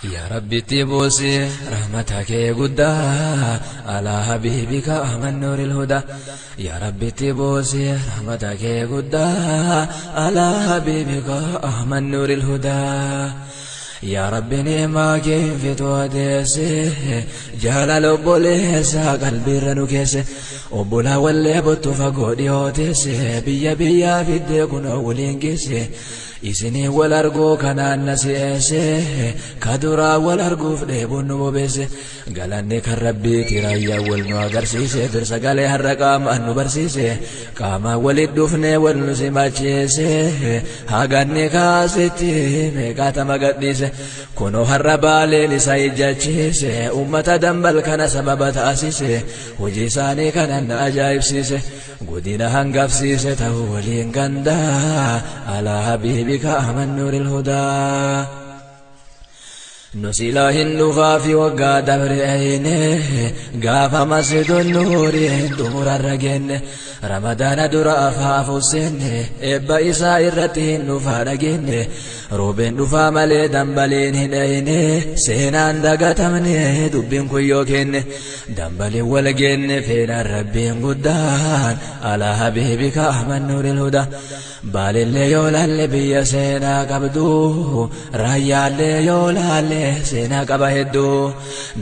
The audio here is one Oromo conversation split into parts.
Yaa Rabbitti buusi rahmata kee guddaa alaa habiibika Ahmad Nuuril Hudaa. Yaa Rabbitti buusi rahmata kee guddaa alaa habiibika Ahmad Nuuril Hudaa. Yaa Rabbi ni'maa kee fitu adeesse jaalala obboleessa qalbiirra nu keesse obbolaa wallee bottu fagoo dhiyoo teesse biyya biyyaa fiddee kunoo waliin geesse. Isinii wal arguu kanaan na si'eesse ka duraa wal arguuf dheebuun nu bobeesse galanni kan Rabbiiti raayyaa wal nu agarsiise firsagalee har'a qaamaan nu barsiise qaamaan walit dhufnee wal nu simachiise haganni kaasitti meeqaatama gadhiise kunoo har'a Baaleen isa ijjachiise ummata dambal kana sababa taasise hojii isaanii kanan na ajaa'ibsiise. Godina hangafsiise ta'uu waliin gandaa alaa habiibika Ahmad Nuuril Hudaa. Nu silaa hin dhufaafi waggaa dabre eyne gaafa masjidun nuuriin xumurarra geenne Ramadaana dura afaafu seenne eebba isaa irratti hin dhufaa dhageenne roobeen dhufaa malee dambaliin hin eyne seenaan dagatamne dubbiin kun yoo kenne dambaliin wal geenne feenaan Rabbiin guddaan alaa habiibika Ahmad Nuuril Hudaa. Baalillee yoo laalle biyya seenaa qabdu raayyaallee yoo laalle seenaa qaba hedduu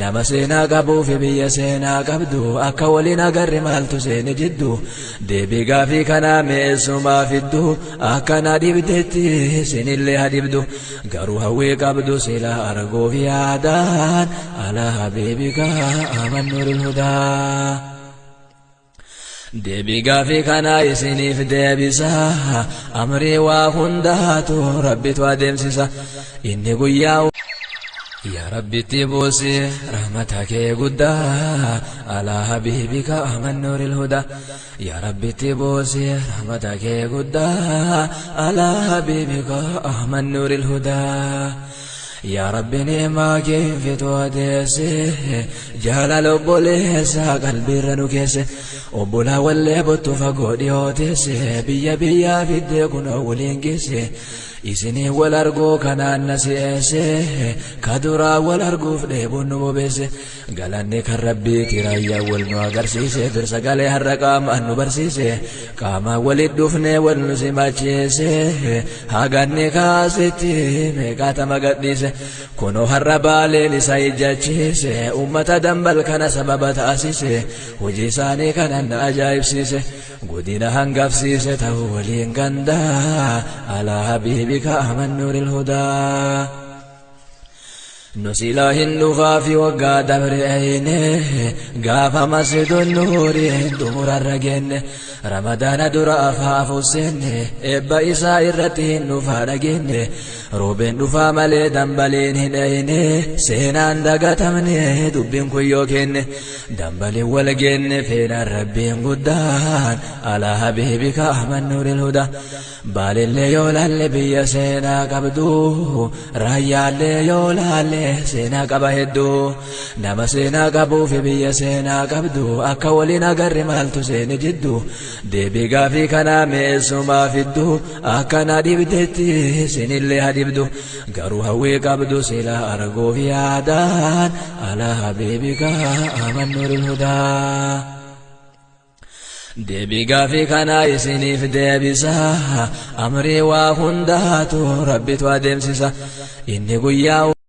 nama seenaa qabuu fi biyya seenaa qabdu akka waliin agarre maaltu seene jiddu deebii gaafii kanaa meessumaa fiddu akka na dhibdetti sinillee ha dhibdu garuu hawwii qabdu sila arguuf yaadaan alaa habiibika Ahmad Nuuril Hudaa. Deebii gaafii kanaa isiniif deebisa amrii waa hundaatu Rabbitu adeemsisa inni guyyaa. Yaa Rabbitti buusi rahmata kee guddaa alaa habiibika Ahmad Nuuril Hudaa. Yaa Rabbitti buusi rahmata kee guddaa alaa habiibika Ahmad Nuuril Hudaa. Yaa Rabbi ni'maa kee fitu adeesse jaalala obboleessa qalbiirra nu keesse obbolaa wallee bottu fagoo dhiyoo teesse biyya biyyaa fiddee kunoo waliin geesse isinii wal arguu kanaan na si'eesse ka duraa wal arguuf dheebuun nu bobeesse galanni kan Rabbiiti raayyaa wal nu agarsiise firsagalee har'a qaamaan nu barsiise qaamaan walit dhufnee wal nu simachiise haganni kaasitti meeqaatama gadhiise kunoo har'a Baaleen isa ijjachiise ummata dambal kana sababa taasise hojii isaanii kanan na ajaa'ibsiise godina hangafsiise ta'uu waliin gandaa alaa habiibika Ahmad Nuuril Hudaa. Nu silaa hin dhufaafi waggaa dabre eyne gaafa masjidun nuuriin xumurarra geenne Ramadaana dura afaafu seenne eebba isaa irratti hin dhufaa dhageenne roobeen dhufaa malee dambaliin hin eyne seenaan dagatamne dubbiin kun yoo kenne dambaliin wal geenne feenaan Rabbiin guddaan alaa habiibika Ahmad Nuuril Hudaa. Baalillee yoo laalle biyya seenaa qabdu raayyaallee yoo laalle seenaa qaba hedduu nama seenaa qabuu fi biyya seenaa qabdu akka waliin agarre maaltu seene jiddu deebii gaafii kanaa meessumaa fiddu akka na dhibdetti sinillee ha dhibdu garuu hawwii qabdu sila arguuf yaadaan alaa habiibika Ahmad Nuuril Hudaa. Deebii gaafii kanaa isiniif deebisa amrii waa hundaatu Rabbitu adeemsisa inni guyyaa.